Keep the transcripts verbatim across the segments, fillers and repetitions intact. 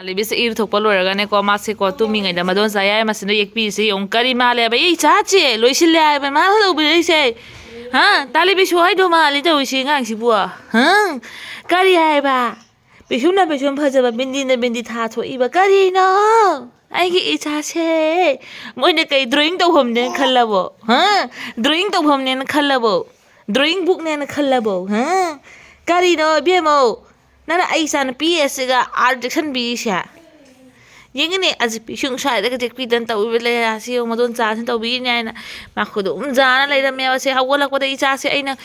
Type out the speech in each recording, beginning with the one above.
ꯂꯤꯕꯤꯁꯦ ꯏꯔꯨ ꯊꯣꯛꯄ ꯂꯣꯏꯔꯒꯅꯦꯀꯣ, ꯃꯥꯁꯦꯀꯣ ꯇꯨꯝꯃꯤꯉꯩꯗ ꯃꯗꯣꯟꯆꯥ ꯌꯥꯏꯃꯁꯤꯅ ꯌꯦꯛꯄꯤꯔꯤꯁꯦ ꯌꯦꯡꯉꯨ꯫ ꯀꯔꯤ ꯃꯥꯜꯂꯦ ꯍꯥꯏꯕ? ꯑꯩ ꯏꯆꯥꯁꯦ ꯂꯣꯏꯁꯤꯜꯂꯦ ꯍꯥꯏꯕ ꯃꯥꯅ ꯇꯧꯕꯤꯔꯛꯏꯁꯦ꯫ ꯍꯥ? ꯇꯥꯂꯤꯕꯤꯁꯨ ꯍꯥꯏꯗꯣ ꯃꯥꯜꯂꯤ ꯇꯧꯔꯤꯁꯤ ꯑꯉꯥꯡꯁꯤꯕꯨ꯫ ꯍꯥ? ꯀꯔꯤ ꯍꯥꯏꯕ? ꯄꯤꯁꯨꯝꯅ ꯄꯤꯁꯨꯝ ꯐꯖꯕ, ꯕꯤꯟꯗꯤꯅ ꯕꯤꯟꯗꯤ ꯊꯥ ꯊꯣꯛꯏꯕ꯫ ꯀꯔꯤꯅꯣ? ꯑꯩꯒꯤ ꯏꯆꯥꯁꯦ ꯃꯣꯏꯅ ꯀꯩ drawing ꯇꯧꯐꯝꯅꯦꯅ ꯈꯜꯂꯕꯣ? ꯍꯥ? Drawing ꯇꯧꯐꯝꯅꯦꯅ ꯈꯜꯂꯕꯣ? Drawing bookꯅꯦꯅ ꯈꯜꯂꯕꯣ? ꯍꯥ? ꯀꯔꯤꯅꯣ ꯏꯕꯦꯝꯃꯧ? ꯅꯪꯅ ꯑꯩ ꯏꯆꯥ ꯅꯨꯄꯤ ꯑꯁꯤꯒ art ꯌꯦꯛꯁꯟꯕꯤꯔꯤꯁꯦ? ꯌꯦꯡꯉꯤꯅꯦ, ꯑꯁꯤ ꯄꯤꯁꯨꯡ ꯁ꯭ꯋꯥꯏꯗꯒ ꯇꯦꯛꯄꯤꯗꯅ ꯇꯧꯕꯤꯕ ꯂꯩꯔꯥꯁꯤ ꯌꯦꯡꯉꯨ, ꯃꯗꯣꯟ ꯆꯥꯁꯤꯅ ꯇꯧꯕꯤꯔꯤꯅꯦ ꯍꯥꯏꯅ꯫ ꯃꯥ ꯈꯨꯗꯣꯝ ꯖꯥꯅ ꯂꯩꯔꯝꯃꯦꯕ꯫ ꯁꯦ ꯍꯧꯒꯠꯂꯛꯄꯗ ꯏꯆꯥꯁꯦ ꯑꯩꯅ,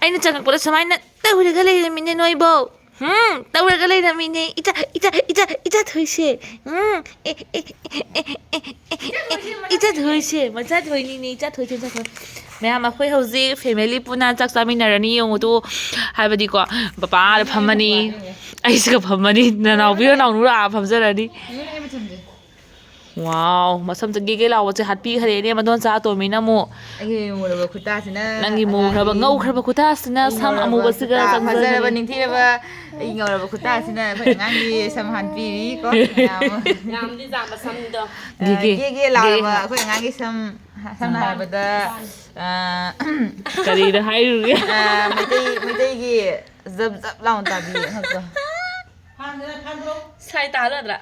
ꯑꯩꯅ ꯆꯪꯉꯛꯄꯗ ꯁꯨꯃꯥꯏꯅ ꯇꯧꯔꯒ ꯂꯩꯔꯝꯃꯤꯅꯦ ꯅꯣꯏꯕꯧ꯫ ꯍꯨꯝ, ꯇꯧꯔꯒ ꯂꯩꯔꯝꯃꯤꯅꯦ ꯏꯆꯥ, ꯏꯆꯥ, ꯏꯆꯥ, ꯏꯆꯥ ꯊꯣꯏꯁꯦ꯫ ꯎꯝ, ꯑꯦ, ꯑꯦ, ꯑꯦ, ꯑꯦ, ꯑꯦ, ꯑꯦ, ꯑꯦ, ꯏꯆꯥ ꯊꯣꯏꯁꯦ, ꯃꯆꯥ ꯊꯣꯏꯅꯤꯅꯦ, ꯏꯆꯥ ꯊꯣꯏꯁꯦ, ꯏꯆꯥ ꯊꯣꯏ꯫ ꯃꯌꯥꯝ, ꯑꯩꯈꯣꯏ ꯍꯧꯖꯤꯛ family ꯄꯨꯟꯅ ꯆꯥꯛ ꯆꯥꯃꯤꯟꯅꯔꯅꯤ ꯌꯦꯡꯉꯨ ꯇꯨ꯫ ꯍꯥꯏꯕꯗꯤꯀꯣ, ꯄꯄꯥ ꯑꯥꯗ ꯐꯝꯃꯅꯤ, ꯑꯩꯁꯤꯒ ꯐꯝꯃꯅꯤ, ꯅꯅꯥꯎꯕꯤ ꯅꯅꯥꯎꯅꯨ ꯑꯥ ꯐꯝꯖꯔꯅꯤ꯫ ꯋꯥꯎ, ꯃꯁꯝ ꯆꯪꯒꯦꯒꯦ ꯂꯥꯎꯕꯁꯦ ꯍꯥꯠꯄꯤꯈ꯭ꯔꯦꯅꯦ ꯃꯗꯣꯟꯆꯥ ꯑꯇꯣꯝꯕꯤꯅ ꯑꯃꯨꯛ꯫ ꯑꯩꯒꯤ ꯃꯨꯔꯕ ꯈꯨꯠꯇꯥꯁꯤꯅ ꯅꯪꯒꯤ ꯃꯨꯈ꯭ꯔꯕ, ꯑꯉꯥꯡꯒꯤ ꯉꯧꯈ꯭ꯔꯕ ꯈꯨꯠꯇꯥꯁꯤꯅ ꯑꯩ ꯁꯝ ꯉꯧꯔꯕ ꯑꯃꯨꯕꯁꯤꯒ ꯈꯨꯠꯇꯥ, ꯆꯪꯖꯒꯦ꯫ ꯐꯖꯔꯕ ꯅꯤꯡꯊꯤꯔꯕ ꯑꯩ ꯉꯧꯔꯕ ꯈꯨꯠꯇꯥꯁꯤꯅ ꯑꯩꯈꯣꯏ ꯑꯉꯥꯡꯒꯤ ꯁꯝ ꯍꯥꯠꯄꯤꯔꯤ ꯀꯣ ꯃꯌꯥꯝ ꯑꯃ꯫ ꯌꯥꯝꯗꯤ ꯌꯥꯝꯕ ꯁꯝꯗꯣ꯫ ꯑ, ꯒꯦꯒꯦ, ꯒꯦꯒꯦ ꯂꯥꯎꯔꯕ ꯒꯦꯒꯦ꯫ ꯑꯩꯈꯣꯏ ꯑꯉꯥꯡꯒꯤ ꯁꯝ, ꯁꯝꯅ ꯍꯥꯏꯔꯕꯗ, ꯑ, ꯀꯔꯤꯗ ꯍꯥꯏꯔꯨꯒꯦ? ꯑ, ꯃꯩꯇꯩ, ꯃꯩꯇꯩꯒꯤ ꯖꯕ ꯖꯕ ꯂꯥꯎꯅ ꯇꯥꯕꯤ ꯉꯛꯇꯣ꯫ ꯁꯥꯏ ꯇꯥꯍꯜꯂꯗ꯭ꯔꯥ?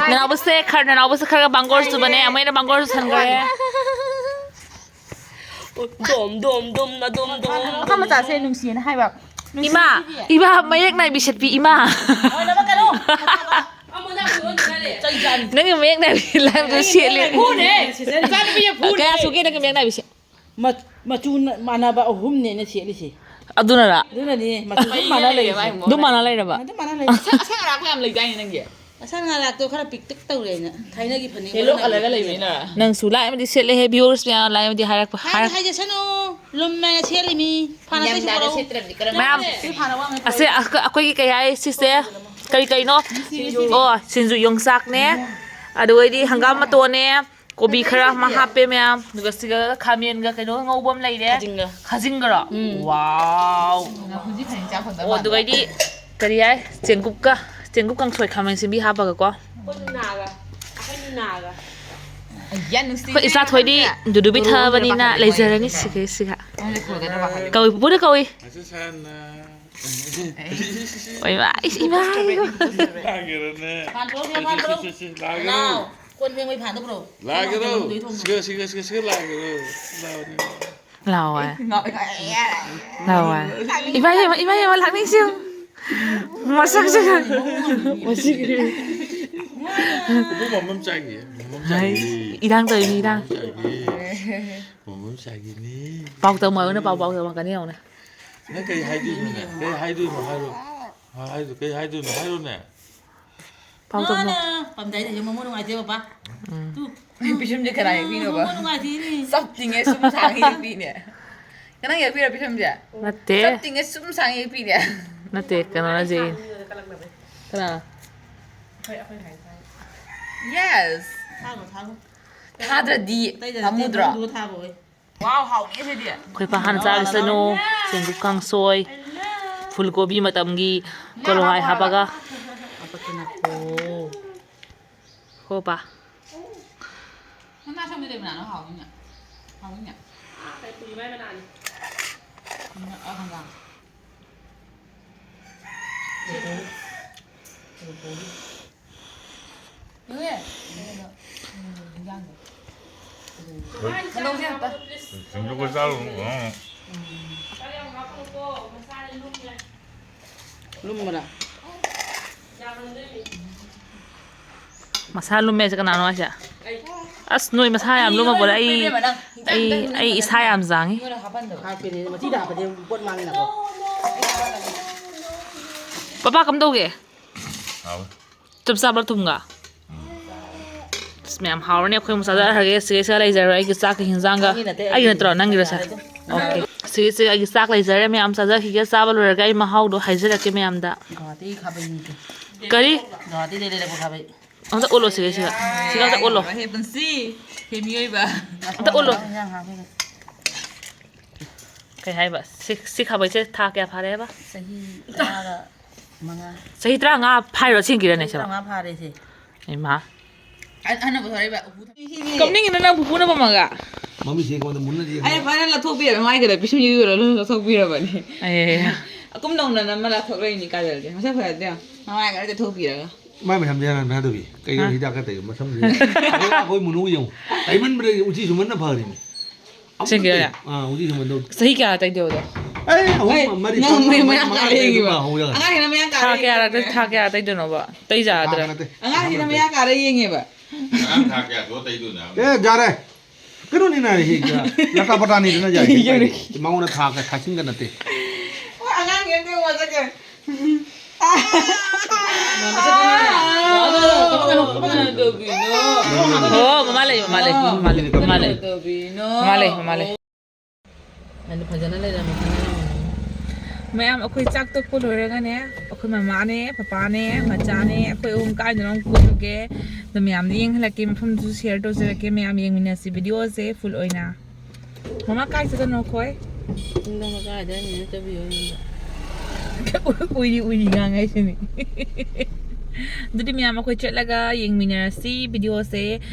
ꯅꯅꯥꯎꯕꯁꯦ ꯈꯔ, ꯅꯅꯥꯎꯕꯁꯦ ꯈꯔ ꯃꯥꯡꯒꯣꯜ ꯆꯨꯕꯅꯦ, ꯑꯃꯨꯛ ꯍꯦꯟꯅ ꯃꯥꯡꯒꯣꯜ ꯆꯨꯁꯟꯈ꯭ꯔꯦ꯫ ꯗꯣꯝ, ꯗꯣꯝ, ꯗꯣꯝ, ꯅ ꯗꯣꯝ, ꯗꯣꯝ, ꯗꯣꯝ꯫ ꯃꯈꯥ ꯃꯆꯥꯁꯦ ꯅꯨꯡꯁꯤꯌꯦꯅ ꯍꯥꯏꯕ꯫ ꯏꯃꯥ, ꯅꯨꯡꯁꯤꯕꯤꯗꯦ꯫ ꯏꯃꯥ, ꯃꯌꯦꯛ ꯅꯥꯏꯕꯤ ꯁꯦꯠꯄꯤ ꯏꯃꯥ꯫ ꯂꯣꯏꯅꯃꯛ ꯀꯩꯅꯣ? ꯆꯩ ꯆꯥꯅꯤ꯫ ꯅꯪꯒꯤ ꯃꯌꯦꯛ ꯅꯥꯏꯕꯤ ꯂꯥꯏꯕꯗꯣ ꯁꯦꯠꯂꯤ꯫ ꯐꯨꯅꯦ꯫ ꯏꯆꯥꯅꯨꯄꯤꯁꯦ ꯐꯨꯅꯦ꯫ ꯀꯌꯥ ꯁꯨꯒꯦ ꯅꯪꯒꯤ ꯃꯌꯦꯛ ꯅꯥꯏꯕꯤꯁꯦ? ꯃ-, ꯃꯆꯨ ꯃꯥꯟꯅꯕ ꯑꯍꯨꯝꯅꯦ ꯑꯩꯅ ꯁꯦꯠꯂꯤꯁꯦ꯫ ꯑꯗꯨꯅꯔ? ꯑꯗꯨꯅꯅꯤ ꯃꯆꯨ ꯑꯗꯨꯝ ꯃꯥꯟꯅ ꯂꯩꯔꯤꯁꯦ꯫ ꯑꯗꯨꯝ ꯃꯥꯟꯅ ꯂꯩꯔꯕ? ꯑꯗꯨꯝ ꯃꯥꯟꯅ ꯂꯩꯔꯤꯁꯦ꯫ ꯑꯁꯪ ꯑꯔꯥꯛꯄ ꯌꯥꯝ ꯂꯩꯗꯥꯏꯅꯦ ꯅꯪꯒꯤ? ꯑꯁꯪ ꯑꯔꯥꯛꯇꯣ ꯈꯔ ꯄꯤꯛꯇꯛ ꯇꯧꯔꯦꯅ ꯊꯥꯏꯅꯒꯤ ꯐꯅꯦꯛ ꯌꯦꯜꯂꯣ ꯑꯣꯏꯅ ꯀꯂꯔꯒ ꯂꯩꯕꯅꯤꯅ꯫ ꯅꯪꯁꯨ ꯂꯥꯏ ꯑꯃꯗꯤ ꯁꯦꯠꯂꯦꯍꯦ, viewers ꯃꯌꯥꯝ, ꯂꯥꯏ ꯑꯃꯗꯤ ꯍꯥꯏꯔꯛꯄ, ꯍꯥꯏꯗꯤ ꯍꯥꯏꯔꯛ- ꯍꯥꯏꯖꯁꯅꯨ꯫ ꯂꯨꯝꯃꯦꯅ ꯁꯦꯠꯂꯤꯃꯤ꯫ ꯐꯥꯅ ꯌꯥꯝ ꯇꯩꯁꯨ ꯇꯥꯔꯦ ꯄꯣꯔꯛꯎ꯫ ꯁꯦꯠꯇ꯭ꯔꯕꯗꯤ ꯀꯔꯝ ꯃꯌꯥꯝ, ꯁꯤ ꯐꯥꯅ ꯋꯥꯡꯅ ꯑꯁꯦ ꯄꯣꯔꯛꯎ꯫ ꯑꯩꯈꯣꯏ, ꯑꯩꯈꯣꯏꯒꯤ ꯀꯩ ꯍꯥꯏ ꯁꯤꯁꯦ? ꯀꯔꯤ ꯀꯩꯅꯣ? ꯁꯤꯡꯖꯨ꯫ ꯑꯣ, ꯁꯤꯡꯖꯨ ꯌꯣꯡꯆꯥꯛꯅꯦ꯫ ꯑꯗꯨꯒꯩꯗꯤ ꯍꯪꯒꯥꯝ ꯃꯇꯣꯟꯅꯦ꯫ ꯀꯣꯕꯤ ꯈꯔ ꯑꯃ ꯍꯥꯞꯄꯦ ꯃꯌꯥꯝ, ꯑꯗꯨꯒ ꯁꯤꯒ ꯈꯥꯃꯦꯟꯒ ꯀꯩꯅꯣꯒ ꯉꯧꯕ ꯑꯃ ꯂꯩꯔꯦ꯫ ꯈꯥꯖꯤꯡꯒ꯫ ꯈꯥꯖꯤꯡꯒꯔꯣ? ꯎꯝ꯫ ꯋꯥꯎ꯫ ꯍꯧꯖꯤꯛ ꯈꯥꯖꯤꯡ ꯆꯥ ꯐꯪꯗꯕ ꯑꯣ, ꯃꯥꯟꯕ꯫ ꯑꯗꯨꯒꯩꯗꯤ ꯀꯔꯤ ꯍꯥꯏ? ꯆꯦꯡꯀꯨꯞꯀ ꯆꯦꯡꯀꯨꯞ ꯀꯥꯡꯁꯣꯏ ꯈꯥꯃꯦꯟ ꯑꯁꯤꯟꯕꯤ ꯍꯥꯞꯄꯒꯀꯣ꯫ ꯑꯩꯈꯣꯏ ꯅꯨꯡꯁꯤꯕꯤ ꯑꯩꯈꯣꯏ ꯏꯆꯥ ꯊꯣꯏꯗꯤ ꯅꯪꯁꯦ꯫ ꯗꯨꯗꯨꯕꯤ ꯊꯛꯑꯕꯅꯤꯅ ꯂꯩꯖꯔꯅꯤ ꯁꯤꯒ ꯁꯤꯒ꯫ ꯅꯪꯁꯦ ꯈꯨꯔꯒꯗ꯭ꯔꯥ ꯄꯥꯈꯠꯂꯦ꯫ ꯀꯧꯏ ꯄꯨꯄꯨꯅ ꯀꯧꯏ꯫ ꯑꯣꯏꯃꯥ ꯏꯁ ꯏꯃꯥ꯫ ꯂꯥꯛꯀꯦꯔꯣꯅꯦ? ꯁꯤ, ꯁꯤ, ꯁꯤ, ꯁꯤ, ꯂꯥꯛꯀꯦꯔꯣ? ꯀꯣꯟ ꯐꯦꯡꯕꯩ ꯐꯥꯟꯗꯣ ꯄꯨꯔꯛꯎ꯫ ꯂꯥꯛꯀꯦꯔꯣ? ꯁꯤꯒ ꯁꯤꯒ ꯁꯤꯒ ꯁꯤꯒ ꯂꯥꯛꯀꯦꯔꯣ? ꯂꯥꯛꯑꯣꯅꯦ꯫ ꯂꯥꯛꯑꯣ ꯍꯥꯏ꯫ ꯂꯥꯛꯑꯣ ꯍꯥꯏ꯫ ꯏꯃꯥ ꯏꯕꯦꯝꯃ ꯏꯃꯥ ꯏꯕꯦꯝꯃ ꯂꯥꯛꯅꯤꯡꯁꯤ ꯌꯦꯡꯉꯨ꯫ ꯃꯁꯛꯁꯤꯒ꯫ ꯃꯁꯤꯒꯤ꯫ ꯄꯨꯄꯨ ꯃꯃꯝ ꯆꯥꯏꯒꯦ꯫ ꯃꯃꯝ ꯍꯥꯏ꯫ ꯆꯥꯏꯒꯦ꯫ ꯏꯔꯥꯡ ꯇꯧꯔꯤꯅꯤ ꯏꯔꯥꯡ꯫ ꯃꯃꯝ ꯆꯥꯏꯒꯦ꯫ ꯃꯃꯝ ꯆꯥꯏꯒꯦꯅꯦ꯫ ꯄꯥꯎ ꯇꯝꯃꯣ ꯍꯥꯏꯌꯨꯅꯦ ꯄꯥꯎ ꯄꯥꯎ ꯇꯝꯃꯛꯀꯅꯤ ꯌꯦꯡꯉꯨꯅꯦ꯫ ꯅꯪ ꯀꯩ ꯍꯥꯏꯗꯣꯏꯅꯣꯅꯦ? ꯀꯩ ꯍꯥꯏꯗꯣꯏꯅꯣ ꯍꯥꯏꯔꯣ꯫ ꯍꯥꯏꯗꯣ ꯀꯩ ꯍꯥꯏꯗꯣꯏꯅꯣ ꯍꯥꯏꯔꯣꯅꯦ꯫ ꯄꯥꯎ ꯇꯝꯃꯣ꯫ ꯅꯣꯅ ꯄꯝꯗꯥꯏꯗ ꯍꯧꯖꯤꯛ ꯃꯃꯣꯟ ꯅꯨꯡꯉꯥꯏꯇꯦ ꯕꯕꯥ꯫ ꯎꯝ꯫ ꯇꯨ꯫ ꯑꯩ ꯄꯤꯁꯨꯝꯁꯦ ꯀꯅꯥ ꯌꯦꯛꯄꯤꯅꯣꯕ? ꯃꯃꯣꯟ ꯅꯨꯡꯉꯥꯏꯇꯦꯅꯦ꯫ ꯆꯞ ꯇꯤꯡꯉꯦ ꯁꯨꯝ ꯁꯥꯡꯉ ꯌꯦꯛꯄꯤꯅꯦ꯫ ꯀꯅꯥ ꯌꯦꯛꯄꯤꯔꯣ ꯄꯤꯁꯨꯝꯁꯦ? ꯅꯠꯇꯦ꯫ ꯆꯞ ꯇꯤꯡꯉꯦ ꯁꯨꯝ ꯁꯥꯡꯉ ꯌꯦꯛꯄꯤꯅꯦ꯫ ꯅꯠꯇꯦ, ꯀꯩꯅꯣꯅ ꯌꯦꯛꯏꯅꯦ꯫ ꯀꯅꯥ? ꯑꯩꯈꯣꯏ, ꯑꯩꯈꯣꯏ ꯍꯥꯏ ꯇꯥꯔꯦ꯫ Yes꯫ ꯊꯥꯈꯣ, ꯊꯥꯈꯣ꯫ ꯊꯥꯗ꯭ꯔꯗꯤ ꯑꯇꯩꯗ ꯅꯠꯇꯦ, ꯄꯥꯝꯃꯨꯗ꯭ꯔꯣ? ꯃꯔꯨꯗꯨꯒ ꯊꯥꯈꯣ, ꯑꯩ꯫ ꯋꯥꯎ, ꯍꯥꯎꯅꯤ ꯁꯤꯗꯤ꯫ ꯑꯩꯈꯣꯏ ꯄꯥ ꯍꯥꯟꯅ ꯆꯥꯈꯤꯁꯅꯨ꯫ ꯆꯦꯡꯀꯨꯞ ꯀꯥꯡꯁꯣꯏ, ꯐꯨꯜ ꯀꯣꯕꯤ ꯃꯇꯝꯒꯤ ꯀꯣꯂꯣ ꯍꯋꯥꯏ ꯍꯥꯞꯄꯒ꯫ ꯍꯥꯞꯄꯛꯀꯦ ꯅꯥꯈꯣ꯫ ꯍꯣ ꯄꯥ꯫ ꯃꯅꯥ ꯑꯁꯪꯕꯤ ꯀꯩ ꯃꯅꯥꯅꯣ ꯍꯥꯎꯅꯤꯅꯦ? ꯍꯥꯎꯅꯤꯅꯦ? ꯑꯥ, ꯀꯩ ꯄꯨꯏ ꯃꯥꯏ ꯃꯅꯥꯅꯤ꯫ ꯎꯝ, ꯑ, ꯍꯪꯒꯥꯝ꯫ ꯁꯤꯡꯖꯨꯒ ꯆꯥꯔꯨꯅꯨ꯫ ꯂꯨꯝꯕ꯭ꯔꯥ? ꯃꯁꯥ ꯂꯨꯝꯃꯦ ꯍꯥꯏꯁꯦ ꯀꯅꯥꯅꯣ ꯍꯥꯏꯁꯦ? ꯑꯁ, ꯅꯣꯏ ꯃꯁꯥ ꯌꯥꯝ ꯂꯨꯝꯃꯕꯣꯔꯦ? ꯑꯩ, ꯑꯩ, ꯑꯩ ꯏꯁꯥ ꯌꯥꯝ ꯆꯥꯡꯉꯤ꯫ ꯍꯥꯞꯄꯤꯅꯦ, ꯃꯆꯤꯗ ꯍꯥꯞꯄꯗꯤ ꯄꯣꯠ ꯃꯥꯡꯉꯤꯅꯀꯣ꯫ ꯄꯄꯥ ꯀꯝꯗꯧꯒꯦ? ꯍꯥꯎꯋꯦ꯫ ꯆꯞ ꯆꯥꯕ꯭ꯔꯥ ꯊꯨꯝꯒ? ꯎꯝ꯫ ꯑꯁ, ꯃꯌꯥꯝ ꯍꯥꯎꯔꯅꯤ꯫ ꯑꯩꯈꯣꯏ ꯑꯃꯨꯛ ꯆꯥꯖꯔꯒꯦ꯫ ꯁꯤꯒꯩ ꯁꯤꯒ ꯂꯩꯖꯔꯣ꯫ ꯑꯩꯒꯤ ꯆꯥꯛꯀꯤ ꯍꯤꯟꯖꯥꯡꯒ꯫ ꯑꯩꯒꯤ ꯅꯠꯇꯦ, ꯑꯩꯒꯤ ꯅꯠꯇ꯭ꯔꯣ? ꯅꯪꯒꯤꯔꯣ ꯁꯦ? ꯌꯥꯔꯦ ꯑꯗꯨꯝ꯫ ꯑꯣꯀꯦ꯫ ꯁꯤꯒꯩ ꯁꯤꯒ ꯑꯩꯒꯤ ꯆꯥꯛ ꯂꯩꯖꯔꯦ꯫ ꯃꯌꯥꯝ ꯆꯥꯖꯈꯤꯒꯦ꯫ ꯆꯥꯕ ꯂꯣꯏꯔꯒ ꯑꯩ ꯃꯍꯥꯎꯗꯣ ꯍꯥꯏꯖꯔꯛꯀꯦ ꯃꯌꯥꯝꯗ꯫ ꯒꯨꯋꯥꯍꯥꯇꯤꯒꯤ ꯈꯥꯕꯩꯅꯤꯗꯤ꯫ ꯀꯔꯤ? ꯒꯨꯋꯥꯍꯥꯇꯤꯗꯩ ꯂꯩꯔꯛꯄ ꯈꯥꯕꯩ꯫ ꯑꯝꯇ ꯑꯣꯠꯂꯣ ꯁꯤꯒꯩ ꯁꯤꯒ꯫ ꯁꯤꯒ ꯑꯝꯇ ꯑꯣꯠꯂꯣ꯫ ꯍꯦ ꯄꯨꯟꯁꯤ꯫ ꯍꯦ ꯃꯤꯑꯣꯏꯕ꯫ ꯑꯝꯇ ꯑꯣꯠꯂꯣ꯫ ꯏꯟꯖꯥꯡ ꯍꯥꯞꯄꯒ꯫ ꯀꯩ ꯍꯥꯏꯕ? ꯁꯤ, ꯁꯤ ꯈꯥꯕꯩꯁꯦ ꯊꯥ ꯀꯌꯥ ꯐꯥꯔꯦ ꯍꯥꯏꯕ? ꯆꯍꯤ ꯇꯔꯥꯒ ꯃꯉꯥ꯫ ꯆꯍꯤ ꯇꯔꯥꯃꯉꯥ ꯐꯥꯏꯔꯣ ꯑꯁꯦꯡꯀꯤꯔꯅꯦ ꯁꯤꯕꯣ? ꯇꯔꯥꯃꯉꯥ ꯐꯥꯔꯦ ꯁꯦ꯫ ꯏꯃꯥ꯫ ꯑ-, ꯑꯍꯟꯅ ꯄꯨꯊꯣꯔꯛꯏꯕ ꯎꯄꯨ꯫ ꯀꯞꯅꯤꯡꯉꯤꯅ ꯅꯪ ꯄꯨꯄꯨꯅ ꯄꯝꯃꯒ? ꯃꯃꯤꯠꯁꯦ ꯑꯩꯉꯣꯟꯗ ꯃꯨꯟꯅꯔꯤ꯫ ꯑꯩꯅ ꯐꯖꯅ ꯂꯧꯊꯣꯛꯄꯤꯔ ꯃꯃꯥꯏꯒꯗ ꯄꯤꯁꯨꯝ ꯌꯦꯡꯕꯤꯔ ꯂꯣꯏꯅ ꯂꯧꯊꯣꯛꯄꯤꯔꯕꯅꯤ꯫ ꯑꯦ꯫ ꯑꯀꯨꯝ ꯅꯧꯅ ꯅꯝꯃ ꯂꯥꯊꯣꯛꯂꯛꯏꯅꯤ ꯀꯥꯖꯜꯁꯦ꯫ ꯃꯁꯛ ꯐꯖꯗꯦ꯫ ꯃꯃꯥꯏꯒꯗ ꯇꯩꯊꯣꯛꯄꯤꯔꯒ꯫ ꯃꯥꯏ ꯃꯁꯝꯁꯦ ꯍꯥꯟꯅ ꯐꯖꯗꯕꯤ꯫ ꯀꯩꯅꯣ ꯍꯥ? ꯍꯤꯗꯥꯛꯀ ꯇꯩꯕ ꯃꯁꯝꯁꯦ꯫ ꯑꯩꯈꯣꯏ, ꯑꯩꯈꯣꯏ ꯃꯨꯅꯨ ꯌꯦꯡꯉꯨ꯫ ꯇꯩꯃꯟꯕꯗꯒꯤ ꯎꯆꯤ ꯁꯨꯃꯟꯅ ꯐꯔꯤꯅꯤ꯫ ꯑꯃꯨꯛꯇ ꯁꯦꯡꯒꯦꯔꯥ? ꯇꯩ-, ꯑꯥ, ꯎꯆꯤ ꯁꯨꯃꯟꯗ꯫ ꯆꯍꯤ ꯀꯌꯥ ꯇꯩꯗꯧꯗꯣ? ꯑꯦ, ꯑꯍꯨꯝ, ꯑꯩ ꯃꯔꯤ, ꯅꯪ ꯃꯔꯤ, ꯃꯉꯥ, ꯃꯉꯥ ꯀꯥꯔꯦ ꯇꯩ ꯌꯦꯡꯉꯤꯕ꯫ ꯑꯗꯨꯝ ꯍꯧ ꯌꯥꯔꯦ꯫ ꯑꯉꯥꯡꯁꯤꯅ ꯃꯌꯥ ꯊꯥ ꯀꯥꯔꯦ ꯀꯌꯥ ꯌꯦꯡꯉꯤꯕ꯫ ꯊꯥ ꯀꯌꯥ ꯇꯩꯗꯣꯏꯅꯣꯕ? ꯇꯩ ꯌꯥꯗ꯭ꯔꯥ? ꯊꯥ ꯅꯠꯇꯦ꯫ ꯑꯉꯥꯡꯁꯤꯅ ꯃꯌꯥ ꯀꯥꯔꯦ ꯌꯦꯡꯉꯦꯕ꯫ ꯑꯉꯥꯡ ꯊꯥ ꯀꯌꯥ ꯁꯨꯔ ꯇꯩꯗꯣꯏꯅꯣ ꯍꯥꯏꯕꯅꯤ? ꯑꯦ, ꯌꯥꯔꯦ꯫ ꯀꯩꯅꯣꯅꯤꯅ ꯍꯦꯛ ꯂꯇꯥ ꯄꯇꯥꯅꯤꯗꯅ ꯌꯥꯏ꯫ ꯌꯥꯔꯦ꯫ ꯃꯉꯣꯟꯗ ꯊꯥ ꯀ-, ꯊꯥꯁꯤꯡꯒ ꯅꯠꯇꯦ꯫ ꯍꯣꯏ, ꯑꯉꯥꯡꯒꯤ ꯅꯠꯇꯦ, ꯃꯁꯛꯁꯦ꯫ ꯍꯣ, ꯃꯃꯥ ꯂꯩ, ꯃꯃꯥ ꯂꯩ, ꯃꯃꯥ ꯂꯩ, ꯃꯃꯥ ꯂꯩ꯫ ꯃꯃꯥ ꯂꯩ, ꯃꯃꯥ ꯂꯩ꯫ ꯑꯗꯨ ꯐꯖꯅ ꯂꯩꯔꯝꯃꯦ, ꯈꯪꯉꯝꯃꯅꯤ꯫ ꯃꯌꯥꯝ, ꯑꯩꯈꯣꯏ ꯆꯥꯛ ꯇꯣꯛꯄ ꯂꯣꯏꯔꯒꯅꯦ, ꯑꯩꯈꯣꯏ ꯃꯃꯥꯅꯦ, ꯄꯄꯥꯅꯦ, ꯃꯆꯥꯅꯦ, ꯑꯩꯈꯣꯏ ꯑꯍꯨꯝ ꯀꯥꯏꯗꯅꯣ ꯑꯃꯨꯛ ꯀꯣꯏꯔꯨꯒꯦ꯫ ꯑꯗꯣ ꯃꯌꯥꯝꯗ ꯌꯦꯡꯍꯜꯂꯛꯀꯦ, ꯃꯐꯝꯗꯨꯁꯨ share ꯇꯧꯖꯔꯛꯀꯦ, ꯃꯌꯥꯝ ꯌꯦꯡꯃꯤꯟꯅꯁꯤ videoꯁꯦ full ꯑꯣꯏꯅ꯫ ꯃꯃꯥ, ꯀꯥꯏ ꯆꯠꯇꯣꯏꯅꯣ ꯑꯩꯈꯣꯏ? ꯌꯨꯝꯗ ꯃꯆꯥ ꯍꯥꯏꯗꯤ ꯑꯩꯅ ꯆꯠꯄꯤꯌꯣ ꯌꯨꯝꯗ꯫ ꯎꯏꯔꯤ ꯎꯏꯔꯤ ꯉꯥꯡꯉꯛꯏꯁꯤꯅꯤ꯫ ꯑꯗꯨꯗꯤ ꯃꯌꯥꯝ ꯑꯩꯈꯣꯏ ꯆꯠꯂꯒ ꯌꯦꯡꯃꯤꯟꯅꯔꯁꯤ videoꯁꯦ꯫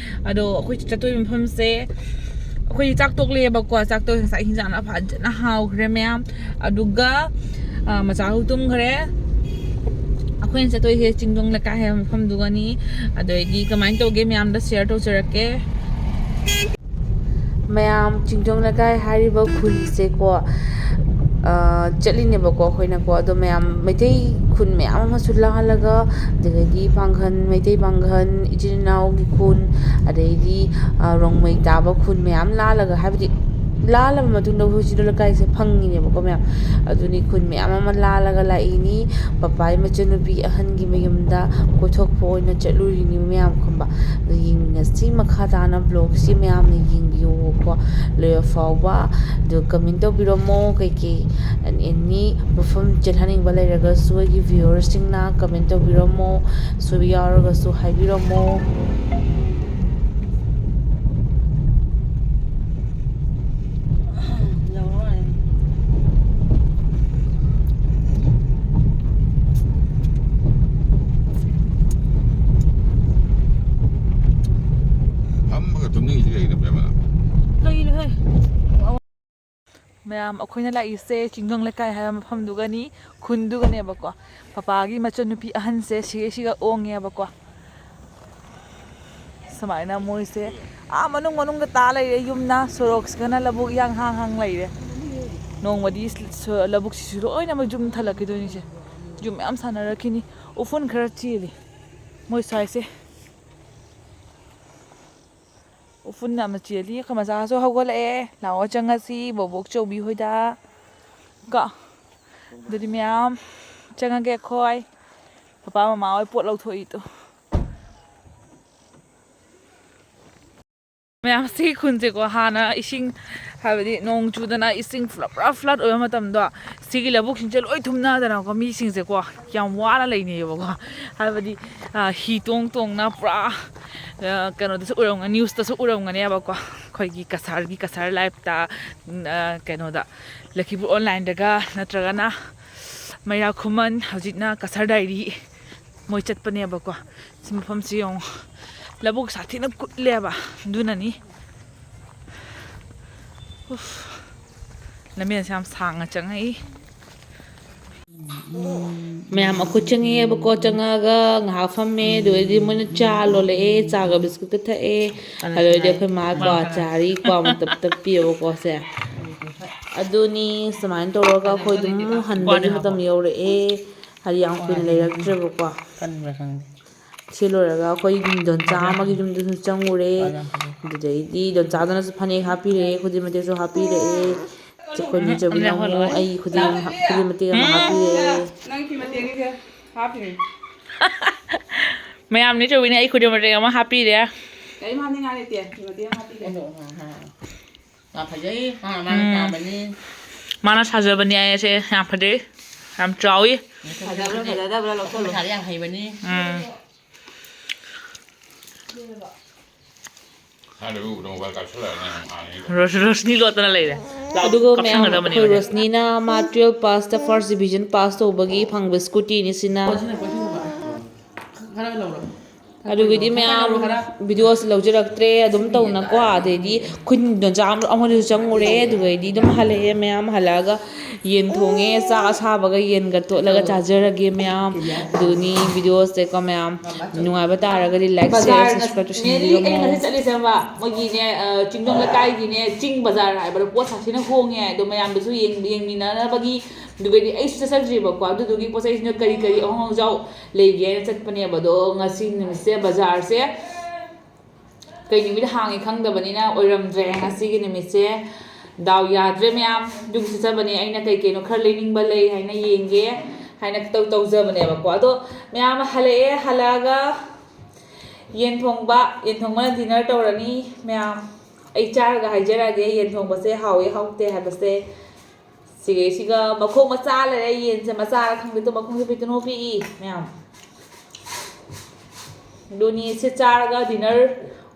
ꯑꯗꯣ ꯑꯩꯈꯣꯏ ꯆꯠꯇꯣꯏ ꯃꯐꯝꯁꯦ, ꯑꯩꯈꯣꯏ ꯆꯥꯛ ꯇꯣꯛꯂꯛꯑꯦꯕꯀꯣ, ꯆꯥꯛ ꯇꯣꯛꯑꯦ ꯉꯁꯥꯏ ꯍꯤꯟꯖꯥꯡꯅ ꯐꯖꯅ ꯍꯥꯎꯈ꯭ꯔꯦ ꯃꯌꯥꯝ꯫ ꯑꯗꯨꯒ, ꯑ, ꯃꯆꯥꯁꯨ ꯇꯨꯝꯈ꯭ꯔꯦ꯫ ꯑꯩꯈꯣꯏꯅ ꯆꯠꯇꯣꯏꯁꯦ ꯆꯤꯡꯗꯣꯡ ꯂꯩꯀꯥꯏ ꯍꯥꯏꯕ ꯃꯐꯝꯗꯨꯒꯅꯤ꯫ ꯑꯗꯩꯗꯤ ꯀꯃꯥꯏꯅ ꯇꯧꯒꯦ ꯃꯌꯥꯝꯗ share ꯇꯧꯖꯔꯛꯀꯦ꯫ ꯃꯌꯥꯝ, ꯆꯤꯡꯖꯣꯡ ꯂꯩꯀꯥꯏ ꯍꯥꯏꯔꯤꯕ ꯈꯨꯜꯁꯦꯀꯣ, ꯑ, ꯆꯠꯂꯤꯅꯦꯕꯀꯣ ꯑꯩꯈꯣꯏꯅꯀꯣ꯫ ꯑꯗꯣ ꯃꯌꯥꯝ, ꯃꯩꯇꯩ ꯈꯨꯟ ꯃꯌꯥꯝ ꯑꯃꯁꯨ ꯂꯥꯜꯂꯒ, ꯑꯗꯨꯗꯒꯤ ꯄꯥꯡꯒꯟ, ꯃꯩꯇꯩ ꯄꯥꯡꯒꯟ, ꯏꯆꯤꯜ ꯏꯅꯥꯎꯒꯤ ꯈꯨꯟ, ꯑꯗꯩꯗꯤ, ꯑ, ꯔꯣꯡꯃꯩ ꯇꯥꯕ ꯈꯨꯟ ꯃꯌꯥꯝ ꯂꯥꯜꯂꯒ, ꯍꯥꯏꯕꯗꯤ ꯂꯥꯜꯂꯕ ꯃꯇꯨꯡꯗ ꯑꯩꯈꯣꯏ ꯆꯤꯡꯖꯣꯡ ꯂꯩꯀꯥꯏꯁꯦ ꯐꯪꯉꯤꯅꯦꯕꯀꯣ ꯃꯌꯥꯝ꯫ ꯑꯗꯨꯅꯤ, ꯈꯨꯟ ꯃꯌꯥꯝ ꯑꯃ ꯂꯥꯜꯂꯒ ꯂꯥꯛꯏꯅꯤ꯫ ꯄꯄꯥꯒꯤ ꯃꯆꯟꯅꯨꯄꯤ ꯑꯍꯟꯒꯤ ꯃꯌꯨꯝꯗ ꯀꯣꯏꯊꯣꯛꯄ ꯑꯣꯏꯅ ꯆꯠꯂꯨꯔꯤꯅꯤ ꯃꯌꯥꯝ ꯈꯨꯝꯕ꯫ ꯑꯗꯨ ꯌꯦꯡꯃꯤꯟꯅꯁꯤ ꯃꯈꯥ ꯇꯥꯅ vlogꯁꯤ ꯃꯌꯥꯝꯅ ꯌꯦꯡꯕꯤꯌꯨꯀꯣ ꯂꯣꯏꯕ ꯐꯥꯎꯕ꯫ ꯑꯗꯨ comment ꯇꯧꯕꯤꯔꯝꯃꯣ, ꯀꯩꯀꯩ any ꯃꯐꯝ ꯆꯠꯍꯟꯅꯤꯡꯕ ꯂꯩꯔꯒꯁꯨ ꯑꯩꯒꯤ viewersꯁꯤꯡꯅ comment ꯇꯧꯕꯤꯔꯝꯃꯣ, ꯁꯣꯏꯕ ꯌꯥꯎꯔꯒꯁꯨ ꯍꯥꯏꯕꯤꯔꯝꯃꯣ꯫ ꯃꯌꯥꯝ, ꯑꯩꯈꯣꯏꯅ ꯂꯥꯛꯏꯁꯦ ꯆꯤꯡꯗꯣꯡ ꯂꯩꯀꯥꯏ ꯍꯥꯏꯕ ꯃꯐꯝꯗꯨꯒꯅꯤ, ꯈꯨꯟꯗꯨꯒꯅꯦꯕꯀꯣ꯫ ꯄꯄꯥꯒꯤ ꯃꯆꯟꯅꯨꯄꯤ ꯑꯍꯟꯁꯦ ꯁꯤꯒꯩꯁꯤꯒ ꯑꯣꯡꯉꯦꯕꯀꯣ꯫ ꯁꯨꯃꯥꯏꯅ ꯃꯣꯏꯁꯦ ꯑꯥ ꯃꯅꯨꯡ ꯃꯅꯨꯡꯗ ꯇꯥ ꯂꯩꯔꯦ꯫ ꯌꯨꯝꯅ ꯁꯣꯔꯣꯛꯁꯤꯒꯅ ꯂꯧꯕꯨꯛ ꯏꯍꯥꯡ ꯍꯥꯡ ꯍꯥꯡ ꯂꯩꯔꯦ꯫ ꯅꯣꯡꯃꯗꯤ ꯁ-, ꯂꯧꯕꯨꯛꯁꯤꯁꯨ ꯂꯣꯏꯅꯃꯛ ꯌꯨꯝ ꯊꯜꯂꯛꯈꯤꯗꯣꯏꯅꯤꯁꯦ꯫ ꯌꯨꯝ ꯃꯌꯥꯝ ꯁꯥꯟꯅꯔꯛꯈꯤꯅꯤ꯫ ꯎꯐꯨꯟ ꯈꯔ ꯆꯦꯜꯂꯤ ꯃꯣꯏ ꯁ꯭ꯋꯥꯏꯁꯦ꯫ ꯎꯐꯨꯟ ꯌꯥꯝꯅ ꯆꯦꯜꯂꯤ꯫ ꯑꯩꯈꯣꯏ ꯃꯆꯥꯁꯨ ꯍꯧꯒꯠꯂꯛꯑꯦ꯫ ꯂꯥꯛꯑꯣ ꯆꯪꯉꯁꯤ ꯕꯣꯕꯣꯛ ꯆꯧꯕꯤ ꯍꯣꯏꯗ꯫ ꯀꯣ꯫ ꯑꯗꯨꯗꯤ ꯃꯌꯥꯝ ꯆꯪꯉꯒꯦ ꯑꯩꯈꯣꯏ꯫ ꯄꯄꯥ ꯃꯃꯥ ꯍꯣꯏ ꯄꯣꯠ ꯂꯧꯊꯣꯛꯏꯗꯣ꯫ ꯃꯌꯥꯝ ꯁꯤ ꯈꯨꯟꯁꯦꯀꯣ, ꯍꯥꯟꯅ ꯏꯁꯤꯡ, ꯍꯥꯏꯕꯗꯤ ꯅꯣꯡ ꯆꯨꯗꯅ ꯏꯁꯤꯡ ꯄꯨꯂꯞ ꯄꯨꯔꯥ flood ꯑꯣꯏꯕ ꯃꯇꯝꯗꯣ, ꯁꯤꯒꯤ ꯂꯧꯕꯨꯛꯁꯤꯡꯁꯦ ꯂꯣꯏ ꯊꯨꯝꯅꯗꯅꯀꯣ, ꯃꯤꯁꯤꯡꯁꯦꯀꯣ ꯌꯥꯝ ꯋꯥꯅ ꯂꯩꯅꯩꯌꯦꯕꯀꯣ꯫ ꯍꯥꯏꯕꯗꯤ, ꯑ, ꯍꯤ ꯇꯣꯡ ꯇꯣꯡꯅ ꯄꯨꯔꯥ, ꯑ, ꯀꯩꯅꯣꯗꯁꯨ ꯎꯔꯝꯒꯅꯤ, news ꯇꯁꯨ ꯎꯔꯝꯒꯅꯦꯕꯀꯣ꯫ ꯑꯩꯈꯣꯏꯒꯤ ꯀꯁꯥꯔꯒꯤ, ꯀꯁꯥꯔ life ꯇ, ꯑ, ꯀꯩꯅꯣꯗ, ꯂꯈꯤꯄꯨꯔ online ꯗꯒ ꯅꯠꯇ꯭ꯔꯒꯅ ꯃꯩꯔꯥ ꯈꯨꯃꯟ, ꯍꯧꯖꯤꯛꯅ ꯀꯁꯥꯔ diary ꯃꯣꯏ ꯆꯠꯄꯅꯦꯕꯀꯣ꯫ ꯁꯤ ꯃꯐꯝꯁꯤ ꯌꯦꯡꯉꯣ, ꯂꯧꯕꯨꯛ ꯁꯥꯊꯤꯅ ꯀꯨꯠꯂꯦꯕ, ꯑꯗꯨꯅꯅꯤ꯫ ꯎꯐ, ꯂꯝꯕꯦꯟꯁꯦ ꯌꯥꯝ ꯁꯥꯡꯅ ꯆꯪꯉꯛꯏ꯫ ꯃꯌꯥꯝ ꯑꯩꯈꯣꯏ ꯆꯪꯉꯛꯑꯦꯕꯀꯣ, ꯆꯪꯉꯛꯑꯒ ꯉꯥꯏꯍꯥꯛ ꯐꯝꯃꯦ, ꯑꯗꯨꯗꯩꯗꯤ ꯃꯣꯏꯅ ꯆꯥ ꯂꯣꯜꯂꯛꯑꯦ, ꯆꯥꯒ ꯕꯤꯁꯀꯨꯠꯀ ꯊꯛꯑꯦ꯫ ꯑꯗꯨꯗꯩꯗꯤ ꯑꯩꯈꯣꯏ ꯃꯥ ꯀ꯭ꯋꯥ ꯆꯥꯔꯤ, ꯀ꯭ꯋꯥ ꯃꯇꯞ ꯇꯞꯄꯤꯌꯦꯕꯀꯣ ꯁꯦ꯫ ꯑꯗꯨꯅꯤ, ꯁꯨꯃꯥꯏꯅ ꯇꯧꯔꯒ ꯑꯩꯈꯣꯏ ꯑꯗꯨꯝ ꯍꯟꯕꯒꯤ ꯃꯇꯝ ꯌꯧꯔꯛꯑꯦ꯫ ꯍꯥꯏꯗꯤ ꯌꯥꯝ ꯀꯨꯏꯅ ꯂꯩꯔꯛꯇ꯭ꯔꯦꯕꯀꯣ꯫ ꯀꯟꯕ꯭ꯔꯥ ꯈꯪꯗꯦ꯫ ꯁꯤ ꯂꯣꯏꯔꯒ ꯑꯩꯈꯣꯏ ꯗꯣꯟꯆꯥ ꯑꯃꯒꯤ ꯌꯨꯝꯗꯁꯨ ꯆꯪꯉꯨꯔꯦ꯫ ꯑꯗꯨꯗꯩꯗꯤ ꯗꯣꯟꯆꯥꯗꯨꯅꯁꯨ ꯐꯅꯦꯛ ꯍꯥꯞꯄꯤꯔꯛꯑꯦ, ꯈꯨꯗꯩ ꯃꯇꯦꯛꯁꯨ ꯍꯥꯞꯄꯤꯔꯛꯑꯦ꯫ ꯑꯩꯈꯣꯏ ꯅꯦ ꯆꯧꯕꯤꯅ ꯑꯃꯨꯛ ꯑꯩ ꯈꯨꯗꯩ, ꯈꯨꯗꯩ ꯃꯇꯦꯛ ꯑꯃ ꯍꯥꯞꯄꯤꯔꯛꯑꯦ꯫ ꯅꯪ ꯐꯤ ꯃꯇꯦꯛ ꯑꯅꯤꯁꯦ ꯍꯥꯞꯄꯤꯅꯦ꯫ ꯃꯌꯥꯝ ꯅꯦ ꯆꯧꯕꯤꯅ ꯑꯩ ꯈꯨꯗꯩ ꯃꯇꯦꯛ ꯑꯃ ꯍꯥꯞꯄꯤꯔꯦ꯫ ꯀꯔꯤꯝ ꯍꯥꯞꯅꯤꯡꯉꯥꯏ ꯂꯩꯇꯦ, ꯐꯤ ꯃꯇꯦꯛ ꯑꯃ ꯍꯥꯞꯄꯤꯔꯦ꯫ ꯌꯥꯝ ꯐꯖꯩ꯫ ꯃꯥ, ꯃꯥꯅ ꯎꯝ꯫ ꯁꯥꯕꯅꯤ꯫ ꯃꯥꯅ ꯁꯥꯖꯕꯅꯤ ꯍꯥꯏꯌꯦ ꯁꯦ꯫ ꯌꯥꯝ ꯐꯖꯩ꯫ ꯌꯥꯝ ꯆꯥꯎꯋꯤ꯫ ꯐꯖꯕ꯭ꯔꯥ ꯐꯖꯗꯕ꯭ꯔꯥ ꯂꯧꯁꯜꯂꯣ꯫ ꯃꯁꯥꯗꯤ ꯌꯥꯝ ꯍꯩꯕꯅꯤ꯫ ꯎꯝ꯫ ꯍꯥꯟꯅ ꯎꯕꯗꯣ mobile ꯀꯥꯞꯁꯤꯜꯂꯛꯑꯅꯤ ꯌꯥꯝ ꯑꯥꯅꯤ꯫ ꯔꯣꯁ-, ꯔꯣꯁꯅꯤ ꯂꯣꯠꯇꯅ ꯂꯩꯔꯦ꯫ ꯑꯗꯨꯒ ꯃꯌꯥꯝ, ꯀꯥꯞꯁꯟꯒꯗꯕꯅꯤ ꯑꯩꯈꯣꯏ ꯍꯧꯖꯤꯛ꯫ ꯔꯣꯁꯅꯤꯅ ꯃꯥ twelve pass ꯇ first division pass ꯇꯧꯕꯒꯤ ꯐꯪꯕ scooty ꯅꯤ ꯁꯤꯅ꯫ ꯈꯔ ꯂꯧꯔꯣ꯫ ꯑꯗꯨꯒꯤꯗꯤ ꯃꯌꯥꯝ ꯈꯔ꯫ Videoꯁꯤ ꯂꯧꯖꯔꯛꯇ꯭ꯔꯦ ꯑꯗꯨꯝ ꯇꯧꯅꯀꯣ꯫ ꯑꯗꯩꯗꯤ ꯑꯩꯈꯣꯏ ꯅꯣꯟꯆꯥ ꯑꯃ-, ꯑꯃꯗꯁꯨ ꯆꯪꯉꯨꯔꯦ꯫ ꯑꯗꯨꯒꯩꯗꯤ ꯑꯗꯨꯝ ꯍꯜꯂꯛꯑꯦ꯫ ꯃꯌꯥꯝ ꯍꯜꯂꯛꯑꯒ ꯌꯦꯟ ꯊꯣꯡꯉꯦ, ꯆꯥꯛ ꯑꯁꯥꯕꯒ ꯌꯦꯟꯒ ꯇꯣꯠꯂꯒ ꯆꯥꯖꯔꯒꯦ ꯃꯌꯥꯝ꯫ ꯑꯗꯨꯅꯤ videoꯁꯦꯀꯣ ꯃꯌꯥꯝ꯫ ꯅꯨꯡꯉꯥꯏꯕ ꯇꯥꯔꯒꯗꯤ like, share, ꯕꯖꯥꯔ subscribe ꯉꯁꯤ-, ꯇꯧꯁꯤꯟꯕꯤꯔꯝꯃꯣ꯫ ꯑꯩꯅ ꯉꯁꯤ ꯆꯠꯂꯤꯁꯦ ꯈꯪꯕ꯭ꯔꯥ? ꯃꯣꯏꯒꯤꯅꯦ, ꯑ, ꯆꯤꯡꯗꯣꯡ ꯂꯩꯀꯥꯏꯒꯤꯅꯦ, ꯆꯤꯡ ꯕꯖꯥꯔ ꯍꯥꯏꯕꯗꯣ ꯄꯣꯠ ꯁꯥꯊꯤꯅ ꯍꯣꯡꯉꯦ꯫ ꯑꯗꯣ ꯃꯌꯥꯝꯗꯁꯨ ꯌꯦꯡ-, ꯌꯦꯡꯃꯤꯟꯅꯅꯕꯒꯤ꯫ ꯑꯗꯨꯒꯩꯗꯤ ꯑꯩꯁꯨ ꯆꯠꯆꯗ꯭ꯔꯤꯕꯀꯣ꯫ ꯑꯗꯨꯗꯨꯒꯤ ꯄꯣꯠ ꯆꯩꯁꯤꯅ ꯀꯔꯤ ꯀꯔꯤ ꯑꯍꯣꯡ ꯑꯆꯥꯎ ꯂꯩꯒꯦ ꯍꯥꯏꯅ ꯆꯠꯄꯅꯦꯕ꯫ ꯑꯗꯣ ꯉꯁꯤ ꯅꯨꯃꯤꯠꯁꯦ ꯕꯖꯥꯔꯁꯦ ꯀꯩ ꯅꯨꯃꯤꯠ ꯍꯥꯡꯉꯤ ꯈꯪꯗꯕꯅꯤꯅ ꯑꯣꯏꯔꯝꯗ꯭ꯔꯦ ꯉꯁꯤꯒꯤ ꯅꯨꯃꯤꯠꯁꯦ꯫ ꯗꯥꯎ ꯌꯥꯗ꯭ꯔꯦ ꯃꯌꯥꯝ꯫ ꯌꯨꯝ ꯆꯠꯆꯕꯅꯦ ꯑꯩꯅ ꯀꯩ ꯀꯩꯅꯣ ꯈꯔ ꯂꯩꯅꯤꯡꯕ ꯂꯩ ꯍꯥꯏꯅ ꯌꯦꯡꯒꯦ ꯍꯥꯏꯅ ꯇꯧ-, ꯇꯧꯖꯕꯅꯦꯕꯀꯣ꯫ ꯑꯗꯣ ꯃꯌꯥꯝ ꯍꯜꯂꯛꯑꯦ, ꯍꯜꯂꯛꯑꯒ ꯌꯦꯟ ꯊꯣꯡꯕ, ꯌꯦꯟ ꯊꯣꯡꯕꯅ dinner ꯇꯧꯔꯅꯤ ꯃꯌꯥꯝ꯫ ꯑꯩ ꯆꯥꯔꯒ ꯍꯥꯏꯖꯔꯛꯑꯒꯦ ꯌꯦꯟ ꯊꯣꯡꯕꯁꯦ ꯍꯥꯎꯏ ꯍꯥꯎꯇꯦ ꯍꯥꯏꯕꯁꯦ꯫ ꯁꯤꯒꯩꯁꯤꯒ ꯃꯈꯣꯡ ꯃꯆꯥ ꯂꯩꯔꯦ, ꯌꯦꯟꯁꯦ ꯃꯆꯥꯔ ꯈꯪꯗꯦ, ꯑꯗꯣ ꯃꯈꯣꯡꯁꯦ ꯄꯤꯛꯇꯨꯅ ꯄꯤꯛꯏ ꯃꯌꯥꯝ꯫ ꯑꯗꯨꯅꯤ ꯁꯤ ꯆꯥꯔꯒ dinner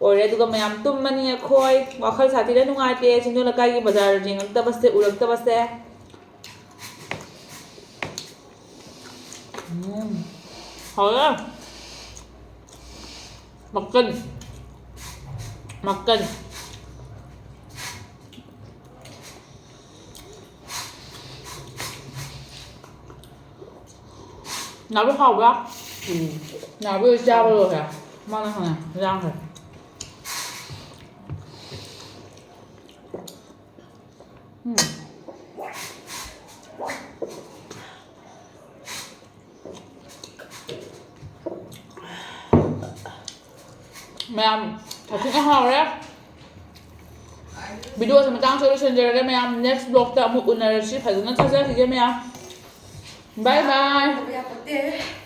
ꯑꯣꯏꯔꯦ, ꯑꯗꯨꯒ ꯃꯌꯥꯝ ꯇꯨꯝꯃꯅꯤ ꯑꯩꯈꯣꯏ꯫ ꯋꯥꯈꯜ ꯁꯥꯊꯤꯅ ꯅꯨꯡꯉꯥꯏꯇꯦ ꯆꯤꯡꯗꯣꯟ ꯂꯩꯀꯥꯏꯒꯤ ꯕꯖꯥꯔ ꯌꯦꯡꯉꯛꯇꯕꯁꯦ, ꯎꯔꯛꯇꯕꯁꯦ꯫ ꯎꯝ, ꯍꯥꯎꯔꯦ꯫ ꯃꯀꯟ, ꯃꯀꯟ꯫ ꯅꯥꯕꯤ ꯍꯥꯎꯕ꯭ꯔꯥ? ꯎꯝ꯫ ꯅꯥꯕꯤ ꯆꯥꯕ ꯂꯣꯏꯔꯦ꯫ ꯃꯥꯅ ꯍꯥꯟꯅ ꯂꯥꯡꯈ꯭ꯔꯦ꯫ ꯎꯝ꯫ ꯃꯌꯥꯝ ꯁꯥꯊꯤꯅ ꯍꯥꯎꯔꯦ꯫ Videoꯁꯦ ꯃꯇꯥꯡꯁꯤꯗ ꯂꯣꯏꯁꯤꯟꯖꯔꯒꯦ ꯃꯌꯥꯝ꯫ Next vlogꯇ ꯑꯃꯨꯛ ꯎꯅꯔꯁꯤ꯫ ꯐꯖꯅ ꯆꯥꯖꯈꯤꯒꯦ ꯃꯌꯥꯝ꯫ Bye bye꯫